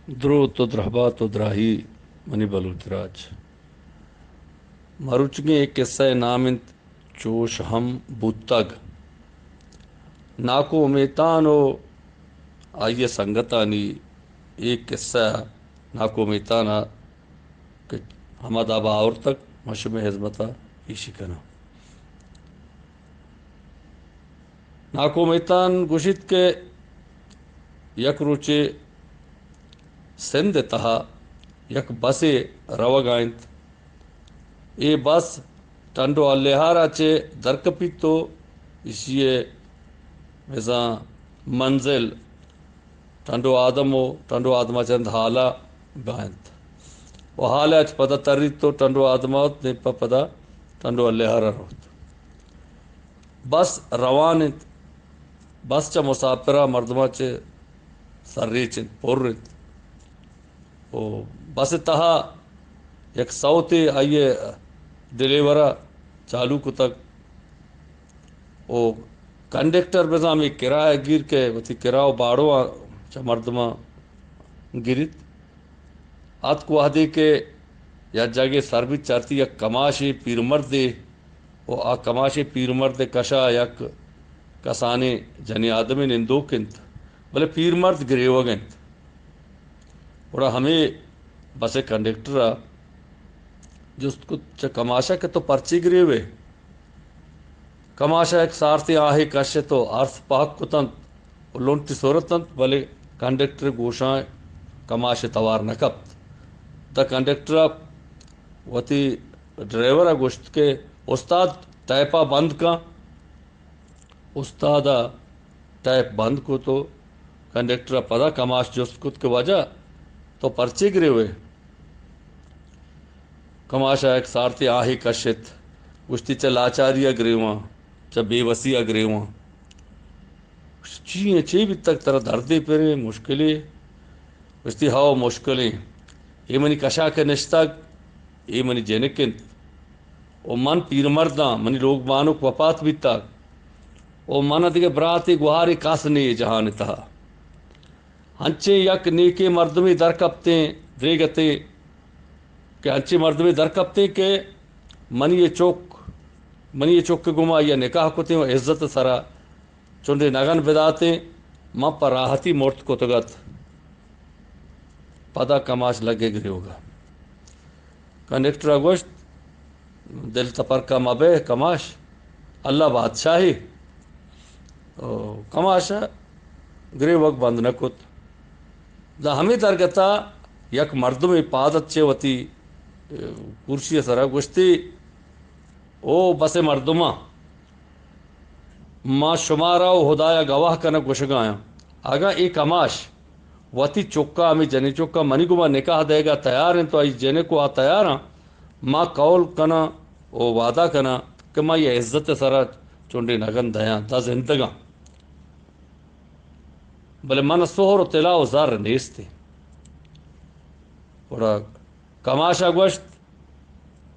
دروت و درہبات و دراہی منی بلوچ راج۔ مروچگیں اے قصہ ءِ نام انت چوش ہم بوتگ۔ ناکو میتان و آئی ءِ سنگتانی اے قصہ ناکو میتان ءَ کہ ہما داب ءَ آورتگ، ما شمئے ہزمت ءَ پیشی کناں۔ ناکو میتان گوشیت کہ یک روچے سندھ ءِ تہا یک بسے روگ ءَ انت۔ اے بس ٹنڈو ءُ لیہار ءَ چہ درکپیت و ایشی ءِ بزاں منزل ٹنڈو آدم و ٹنڈو آدم ءَ چہ رند ہال ءَ بنت و ہال ءَ چہ پدا تریت و ٹنڈو آدم ءَ دیم پہ پدا ٹنڈو ءُ لیہار ءَ روت۔ بس روان انت۔ بس چہ مساپر ءُ مردماں چہ سرریچ انت، پر انت۔ و بس ءِ تہا یک سوتے آئی ءِ ڈریور ءَ چالو کتگ و کنڈکٹر بزاں ہمے کرایہ گیر کہ وتی کرایہ و باڑو ءَ چہ مردماں گریت۔ اتک وہدے کہ یک جاگہے سر بیت، چارتی یک کماشے پیرمردے و آ کماشے پیرمرد ءِ کش ءَ یک کسانیں جنیں آدمے نندوک انت، بلے پیرمرد گریوگ انت۔ گڑا ہمے بس ءِ کنڈکٹر ءَ جست کت چہ کماش ءَ کہ تو پرچے گریوئے؟ کماش ءَ یک سارتیں آہے کشت و ارس پہک کت انت و لنٹی سرت انت، بلے کنڈکٹر ءِ گوشاں کماش ءِ توار نہ کپت۔ داں کنڈکٹر ءَ وتی ڈرائیور ءَ گوشت کہ استاد، ٹیپ ءَ بند کن۔ استاد ءَ ٹیپ بند کت و کنڈکٹر ءَ پدا کماش جست کت کہ واجہ تو پرچے گریوئے؟ کماش ءَ یک سارتے آہے کشت، گوشتی چہ لاچاری ءَ گریواں، چہ بے وسی ءَ گریواں۔ گوشتی چی ایں، چے بیتگ ترا، دردے پریں، مشکلے؟ گوشتی ہئو، مشکلیں۔ اے منی کش ءَ کہ نشتگ، اے منی جنک انت۔ و من پیرمرداں، منی لوگ بانک وپات بیتگ و من ءَ دگہ براتے گوہارے کس نے اے جہان ءِ تہا۔ انچیں یک نیکیں مردمے در کپتیں دریگتے کہ انچیں مردمے در کپتیں کہ منی اے چک، منی اے چک ءِ گوما آئی ءَ نکاح کتیں و عزت ءِ سرا چنڈے نگن بداتیں، من پہ راحتی مرت کتگ ات۔ پدا کماش لگے گریوگا۔ کنڈکٹر ءَ گوشت، دل تپرکا مبے کماش، اللہ بادشاہی۔ او کماش ءَ گریوگ بند نہ کت۔ داں ہمے درگتا یک مردمے پاد ات چہ وتی، اے، کرسی ءِ سرا، گوشتی، او بس ءِ مردماں، ما شمارا و ہدایا گواہ کنگ گوشگایاں، اگاں اے کماش وتی چکا، ہمے جنیں چکا منی گوما نکاح دئیگا تیار انت و آئی جنک و آ تیاراں، ما قول کناں و وعدہ کناں کہ ما اے عزت ءِ سرا چنڈے نگن دیاں، داں زندگاں۔ بلے من سہر و طلا و زر نیستی۔ گڑا کماشا گوشت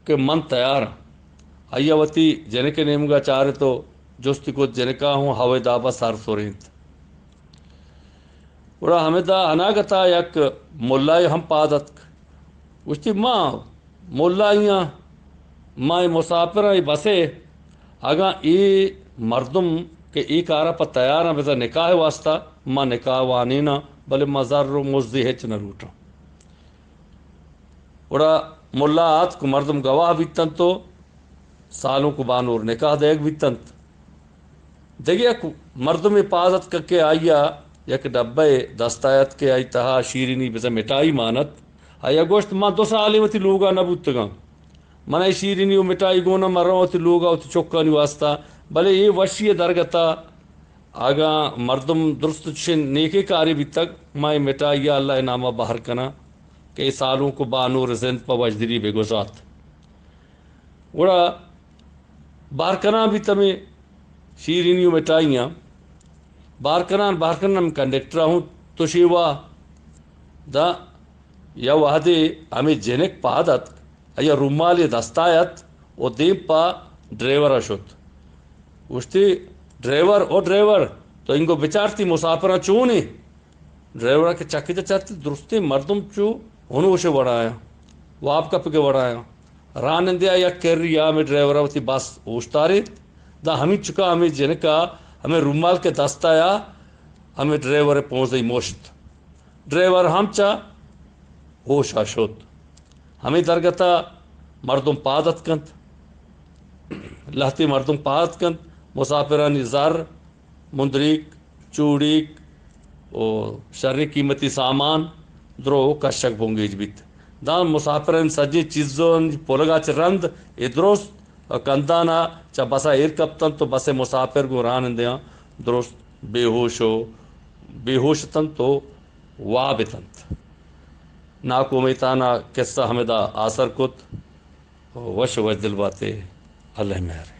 کہ من تیاراں۔ آئی ءَ وتی جنک ءِ نیمگا چارت و جستی کت، جنکا ہوں ہوے دابا سر سرینت۔ گڑا ہمدا اناگتا یک ملائے ہم پاد اتک۔ گوشتی، ما ملائیاں، ما اے مساپراں، اے بسے، اگاں اے مردم کہ اے کارا پہ تیاراں بزاں نکاح واسطہ، ما نکاح وانیناں، بلے ما زر و مزدی ہچ نہ لوٹاں۔ گڑا ملا آتک، مردم گواہ بیتنت و سالونک و بانور نکاح دئیگ بیتنت۔ دگہ یک مردمے پاد اتک کہ آئی ءَ یک ڈبہ ئے دست ءَ ات کہ آئی تہا شیرینی بزاں مٹائی مان ات۔ آئی ءَ گوشت، من دو سالے وتی لوگ ءَ نہ بوتگاں۔ من اے شیرینی و مٹائی گون ءَ مرواں وتی لوگ ءَ وتی چکانی واسطہ، بلے اے وشی ءِ درگت ءَ اگاں مردم درست چشیں نیکیں کارے بیتگ، ما اے مٹائی ءَ اللہ ءِ نام ءَ بہر کناں کہ اے سالونک و بانور زند پہ وشدلی بہ گوزات۔ گڑا بہر کنان بیت ہمے شیرینی و مٹائیاں۔ بہر کنان، بہر کنان ہمے کنڈکٹرا ہوں تشیوا۔ داں یا وہدے ہمے جنک پاد اتک، آئی ءَ رومالے دستا ات و دیم پہ ڈرائیورا شت۔ گوشتی، ڈرائیور، او ڈرائیور، تو انگو بچار تئی مساپراں چون ایں؟ ڈرائیور ءَ کہ چکّ جت، درستیں مردم چو ہنوش ءِ وڑ ءَ آیاں، واب کپگ ءِ وڑ ءَ آیاں۔ رانندہ ءَ یک کرّی ءَ ہمے ڈرائیور ءَ وتی بس اوشتاریت، داں ہمینچکا ہمے جنک ءَ ہمے رومال کہ دست ءَ آ، ہمے ڈرائیور ءِ پونزئی مشت۔ ڈرائیور ہم چہ ہوش ءَ شت۔ ہمے درگت ءَ مردم پاد اتکنت، لہتے مردم پاد اتکنت، مساپرانی زر، مندریک، چوڑیک و شریں قیمتی سامان درو کشگ بنگیج بیت۔ داں مساپرانی سجیں چیزانی پلگ ءَ چہ رند اے درست کندان ءَ چہ بس ءَ ایر کپتنت و بس ءِ مساپر گوں رانندہاں درست بے ہوش و بے ہوش اتنت و واب اتنت۔ ناکو میتان ءِ قصہ ہمدا آسر کت۔ وش وش دل باتے، اللہ مہر۔